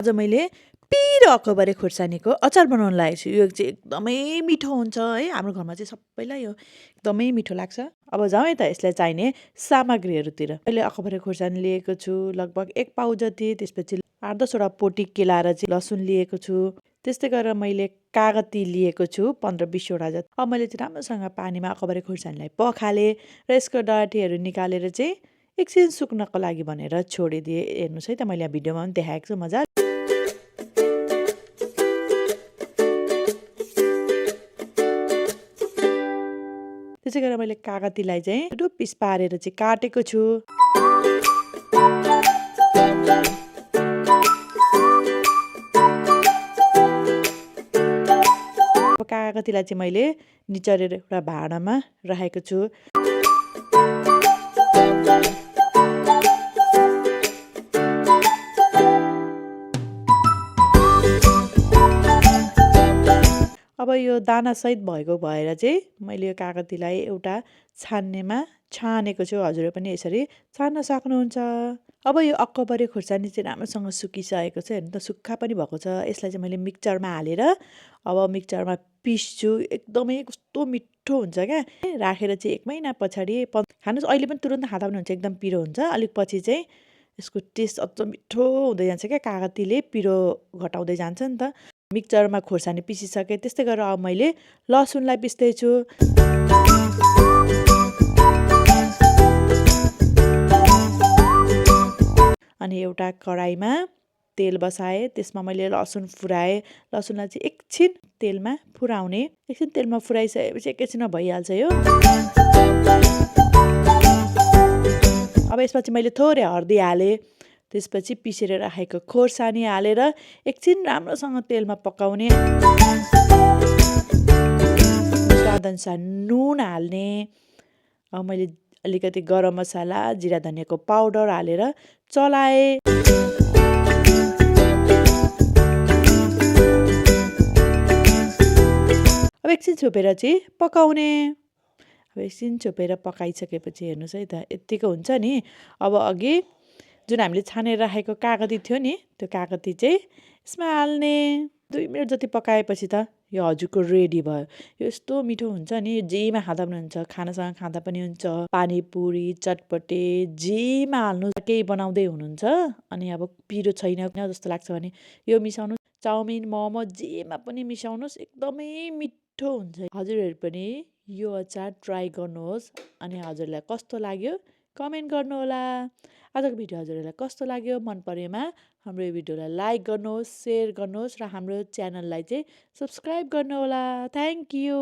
आज मैले पिरो अकबरे खुर्सानीको अचार बनाउन लागेको छु। यो चाहिँ एकदमै मिठो हुन्छ है। हाम्रो घरमा चाहिँ सबैलाई यो एकदमै मिठो लाग्छ। अब जाउँ है त यसलाई चाहिने सामग्रीहरूतिर। मैले अकबरे खुर्सानी लिएको छु लगभग 1 पाउ जति, त्यसपछि 8-10 वटा पोटी केलाएर चाहिँ लसुन लिएको छु। त्यस्तै गरेर मैले कागती लिएको छु 15-20 वटा जति। अब मैले चाहिँ राम्रोसँग पानीमा अकबरे खुर्सानीलाई पखालेँ र यसको डन्ठीहरू निकालेर चाहिँ एकछिन सुक्नको लागि भनेर छोडिदिएँ। हेर्नुहोस् है त मैले यहाँ भिडियोमा पनि देखाएको छु मजाले। त्यसै गरेर मैले कागतीलाई चाहिँ ठुलो पिस पारेर चाहिँ काटेको छु। कागतीलाई चाहिँ मैले निचोरेर एउटा भाँडामा राखेको छु। अब यो दानासहित भएको भएर चाहिँ मैले यो कागतीलाई एउटा छान्नेमा छानेको छु। हजुरले पनि यसरी छान्न सक्नुहुन्छ। अब यो अकबरे खुर्सानी चाहिँ राम्रोसँग सुकिसकेको छ। हेर्नु त सुक्खा पनि भएको छ। यसलाई चाहिँ मैले मिक्सचरमा हालेर अब मिक्सचरमा पिस्छु। एकदमै कस्तो मिठो हुन्छ क्या। राखेर चाहिँ 1 महिना पछाडि खानुहोस्, अहिले पनि तुरुन्त खाँदा पनि हुन्छ, एकदम पिरो हुन्छ। अलिक पछि चाहिँ यसको टेस्ट अझ मिठो हुँदै जान्छ क्या। कागतीले पिरो घटाउँदै जान्छ नि त। मिक्सचरमा खोर्सानी पिसिसकेँ। त्यस्तै गरेर अब मैले लसुनलाई पिस्दैछु। अनि एउटा कराईमा तेल बसाएँ, त्यसमा मैले लसुन फुराएँ। लसुनलाई चाहिँ एकछिन तेलमा फुराउने। एकछिन तेलमा फुराइसकेपछि एकैछिनमा भइहाल्छ यो। अब यसमा चाहिँ मैले थोरै हर्दी हालेँ। त्यसपछि पिसेर राखेको खोर्सानी हालेर एकछिन राम्रोसँग तेलमा पकाउने। स्वादअनुसार नुन हाल्ने। अब मैले अलिकति गरम मसाला, जिरा धनियाँको पाउडर हालेर चलाएँ। अब एकछिन छोपेर चाहिँ पकाउने। अब एकछिन छोपेर पकाइसकेपछि हेर्नुहोस् है त यत्तिको हुन्छ नि। अब अघि जुन हामीले छानेर राखेको कागती थियो नि, त्यो कागती चाहिँ यसमा हाल्ने। 2 मिनट जति पकाएपछि त यो हजुरको रेडी भयो। यो यस्तो मिठो हुन्छ नि, जेमा खाँदा पनि हुन्छ, खानासँग खाँदा पनि हुन्छ। पानीपुरी, चटपटे जेमा हाल्नु केही बनाउँदै हुनुहुन्छ अनि अब पिरो छैन जस्तो लाग्छ भने यो मिसाउनु। चाउमिन, मोमो जेमा पनि मिसाउनुहोस्, एकदमै मिठो हुन्छ। हजुरहरू पनि यो अचार ट्राई गर्नुहोस् अनि हजुरलाई कस्तो लाग्यो कमेन्ट गर्नुहोला। आजको भिडियो हजुरहरूलाई कस्तो लाग्यो, मन परेमा हाम्रो यो भिडियोलाई लाइक गर्नुहोस्, सेयर गर्नुहोस् र हाम्रो च्यानललाई चाहिँ सब्सक्राइब गर्नुहोला। Thank you.